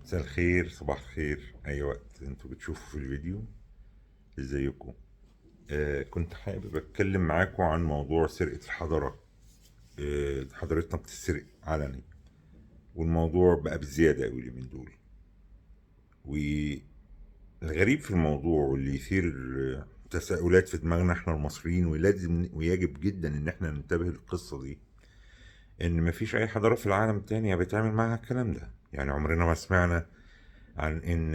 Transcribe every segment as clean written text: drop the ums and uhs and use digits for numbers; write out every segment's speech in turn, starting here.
مساء الخير، صباح الخير، اي وقت انتوا بتشوفوا في الفيديو. ازيكم؟ كنت حابب اتكلم معاكم عن موضوع سرقة الحضارة. حضارتنا بتتسرق علني، والموضوع بقى بزيادة قوي اليومين دول. والغريب في الموضوع واللي يثير تساؤلات في دماغنا احنا المصريين، ولازم ويجب جدا ان احنا ننتبه للقصة دي، ان مفيش اي حضارة في العالم التانية بيتعمل معاها الكلام ده. عمرنا ما سمعنا عن ان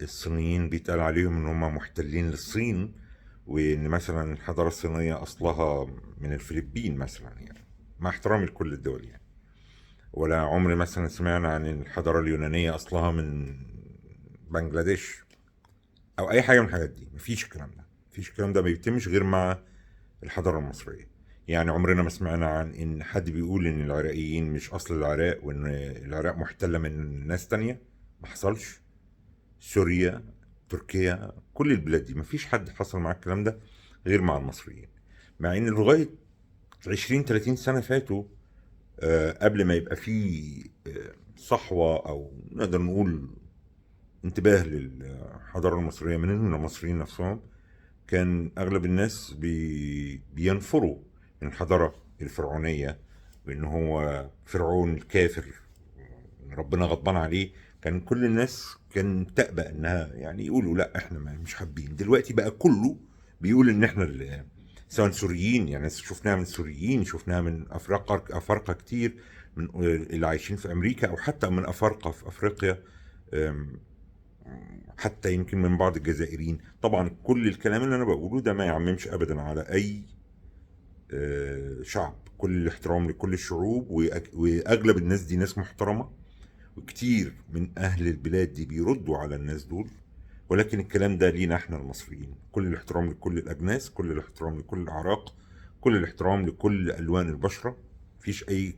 الصينيين بيتقال عليهم ان هم محتلين للصين، وان مثلا الحضارة الصينية اصلها من الفلبين مثلا، مع احترامي لكل الدول. ولا عمر مثلا سمعنا عن الحضارة اليونانية اصلها من بنجلاديش او اي حاجة من الحاجات دي. مفيش الكلام ده، مفيش الكلام ده، ما بيتمش غير مع الحضارة المصرية. عمرنا ما سمعنا عن ان حد بيقول ان العراقيين مش اصل العراق، وان العراق محتلة من ناس تانية، ما حصلش. سوريا، تركيا، كل البلاد دي مفيش حد حصل معاه الكلام ده غير مع المصريين. مع ان لغاية 20-30 سنة فاتوا، قبل ما يبقى فيه صحوة او نقدر نقول انتباه للحضارة المصرية من المصريين نفسهم، كان اغلب الناس بينفروا من الحضارة الفرعونية، وان هو فرعون الكافر ربنا غضبان عليه. كان كل الناس كان تأبى انها يقولوا لا احنا مش حابين. دلوقتي بقى كله بيقول ان احنا سواء سوريين، شفناها من سوريين، شفناها من افارقه كتير من اللي عايشين في امريكا، او حتى من افارقه في افريقيا، حتى يمكن من بعض الجزائريين. طبعا كل الكلام اللي انا بقوله ده ما يعممش ابدا على اي شعب، كل الاحترام لكل الشعوب، واغلب الناس دي ناس محترمه، وكتير من اهل البلاد دي بيردوا على الناس دول، ولكن الكلام ده لينا احنا المصريين. كل الاحترام لكل الاجناس، كل الاحترام لكل الاعراق، كل الاحترام لكل الوان البشره، مفيش اي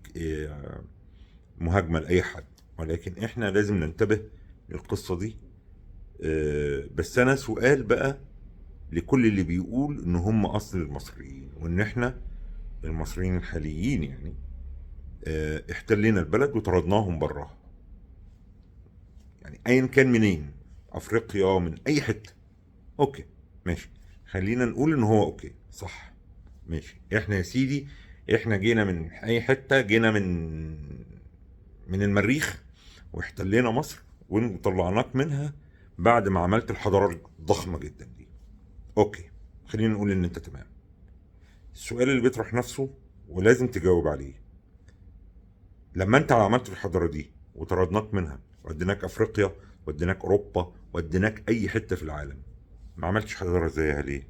مهاجمه لاي حد، ولكن احنا لازم ننتبه للقصه دي. بس انا سؤال بقى لكل اللي بيقول ان هم اصل المصريين، وان احنا المصريين الحاليين احتلينا البلد وطردناهم براها، ايا كان منين، افريقيا من اي حته، okay ماشي، خلينا نقول ان هو okay صح ماشي، احنا يا سيدي احنا جينا من اي حته، جينا من المريخ واحتلينا مصر وطلعناك منها بعد ما عملت الحضاره الضخمه جدا دي، okay خلينا نقول ان انت تمام. السؤال اللي بيطرح نفسه ولازم تجاوب عليه، لما انت عملت الحضاره دي وطردناك منها وديناك افريقيا وديناك اوروبا وديناك اي حته في العالم، ما عملتش حضاره زيها ليه؟